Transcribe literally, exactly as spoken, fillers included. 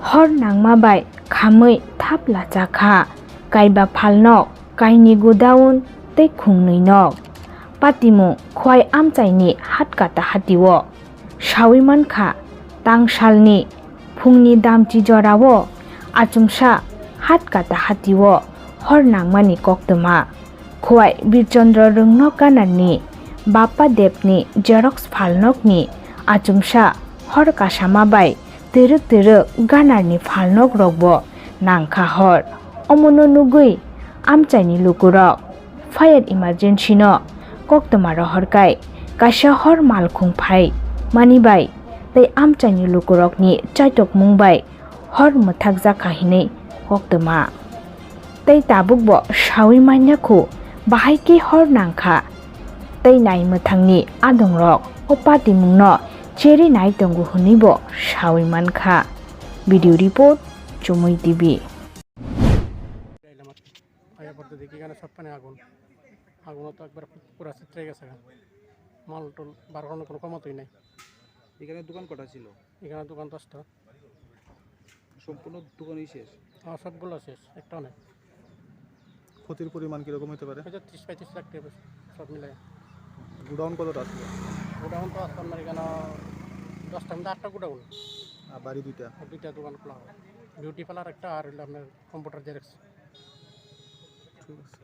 Hor nangma bai khamwi thap lachakha, kaiba phalnok, kaini godown tei khungnwinok. Patimung Khowai amchaini Hatkata hatio sawi mankha, tangsalni phungni damchi jorao achomsa Hatkata hatio hor nangmani koktwma. Khowai Birchandra Rwngnok ganarni Bappa Debni xerox phalnokni achomsa hor kasama bai twrwk twrwk ganarni phalnokrokbo nangkha hor. Omono nugwi amchaini lukurok fire emergency-no koktwma rohorkhai kaisa hor malkhung phai mani bai tei amchaini lukurokni chaitokmung bai hor mwthakjakha hinwi koktwma. Tei tabukbo sawi manya khu bahai khe hor nangkha tei naimwthangni adongrok o patimungno cheri nai tongo hwnwibo sawi mankha. Video report, Chumui T V. আইলাম আর কি। আইয়া পড়তে দেখি এখানে সব পানি আগুন, আগুনও তো একবার পুরা ছিটকে গেছে গা। মাল টুল বার করানোর কোনো ক্ষমতাই নাই। এখানে দোকান কটা ছিল? এখানে দোকান দশটা। সম্পূর্ণ দোকানই শেষ? হ্যাঁ, সবগুলো শেষ, একটাও নাই। ক্ষতির পরিমাণ কিরকম হতে পারে? হয়তো ত্রিশ পঁয়ত্রিশ লাখ টাকা সব মিলে। গোডাউন কতটা আসলে? গোডাউন তো আছে আপনার এখানে দশটার মধ্যে আটটা গোডাউন। আর বাড়ি দুইটা? আর দুইটা দোকান খোলা হবে, বিউটি পার্লার একটা আর হইলো আপনার কম্পিউটার জেরক্স। ঠিক আছে।